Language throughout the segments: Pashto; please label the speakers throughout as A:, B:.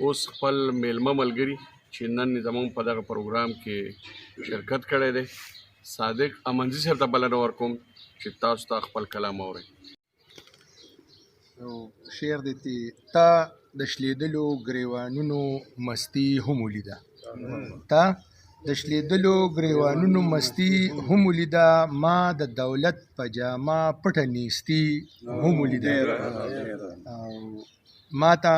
A: اوس خپل میلمه ملګري چې نن زمونږ په دغه پروګرام کې شرکت کړی دی، صادق امنزي صاحب ته بلنه ورکوم چې تاسو ته خپل کلام اورئ.
B: یو شعر دی چې تا د شلېدلو ګریوانونو مستي هم ولیده، تا د شلېدلو ګریوانونو مستي هم ولیده، ما د دولت په جامه پټه نیستي هم ولیده. او ما ته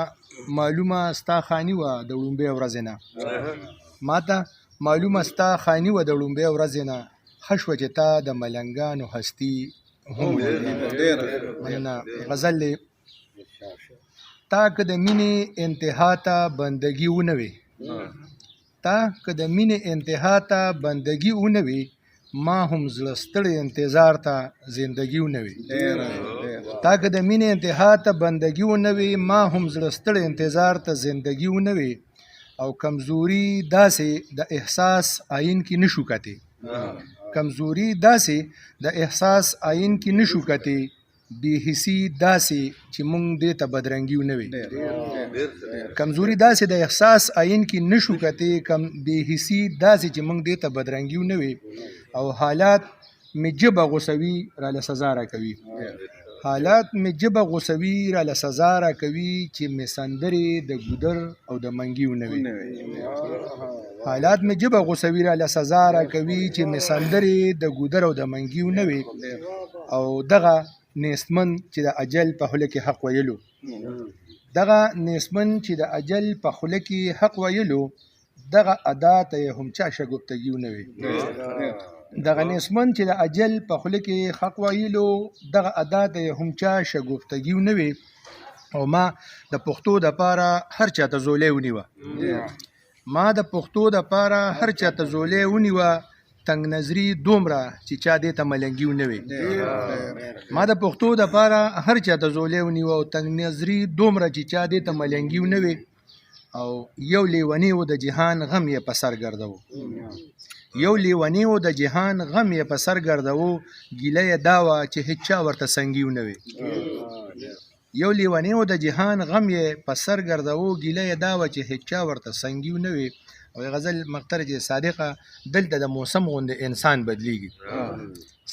B: معلومه ستا خاني وه د وړومبۍ ورځې نه، ما ته معلومه ستا خاني وه د وړومبۍ ورځې نه، ښه شوه چې تا د ملنګانو هستي هم ولیده. مننه. غزل دی. تا که د مینې انتها ته بندگی ونه وي، تا که د مینې انتها ته بندگی ونه وي، ما هم زړه ستړی انتظار ته زندگی ونه وي. تا که د مینې انتها ته بندگی ونه وي، ما هم زړه ستړی انتظار ته زندگی ونه وي. او کمزوري داسې د احساس آئین کې نشو کتې، کمزوري داسې د احساس آئین کې نشو کتې، بې حسي داسې چې مونږ دې ته بدرنګي نه وي. کمزوري داسې د احساس آئین کې نشو کتې، کم بې حسي داسې چې مونږ دې ته بدرنګي نه وي. او حالات مې ژبه غوسوي را له سزا راکوي، حالات مې ژبه غوسوي را له سزا راکوي، چې مې سندرې د ګودر او د منګیو نه وي. حالات مې ژبه غوسوي را له سزا راکوي، چې مې سندرې د ګودر او د منګیو نه وي. او دغه نیستمن چې د اجل په خوله کې حق ویلو، دغه نیستمن چې د اجل په خوله کې حق ویلو، دغه ادا ته یې هم چا شګفتګي نه وي. دغه نیستمن چې د اجل په خوله کې حق ویلو، دغه ادا ته یې هم چا شګفتګي نه وي. او ما د پښتو د پاره هر چاته زولې ونیوه، ما د پښتو د پاره هر چاته زولې ونیوه، تنگ نظری دومره چې چا دې ته ملنګي نه وي. ما د پښتو د پاره هر چاته زولې ونیوه او تنگ نظری دومره چې چا دې ته ملنګي نه وي. او یو لیونی و د جهان غم یې په سر ګرځاو، یو لیونی و د جهان غم یې په سر ګرځاو، ګیله یې دا وه چې هیچا ورته سنګي نه وي. یو لیونی و د جهان غم یې په سر ګرځاو، ګیله یې دا وه چې هیچا ورته سنګي نه وي. او غزل مختر چې صادقه دلته د موسم غوندې انسان بدلیږي،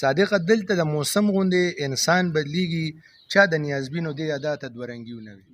B: صادقه دلته د موسم غوندې انسان بدلیږي، چا د نیازبینو دې ادا ته دوه رنګي نه وي.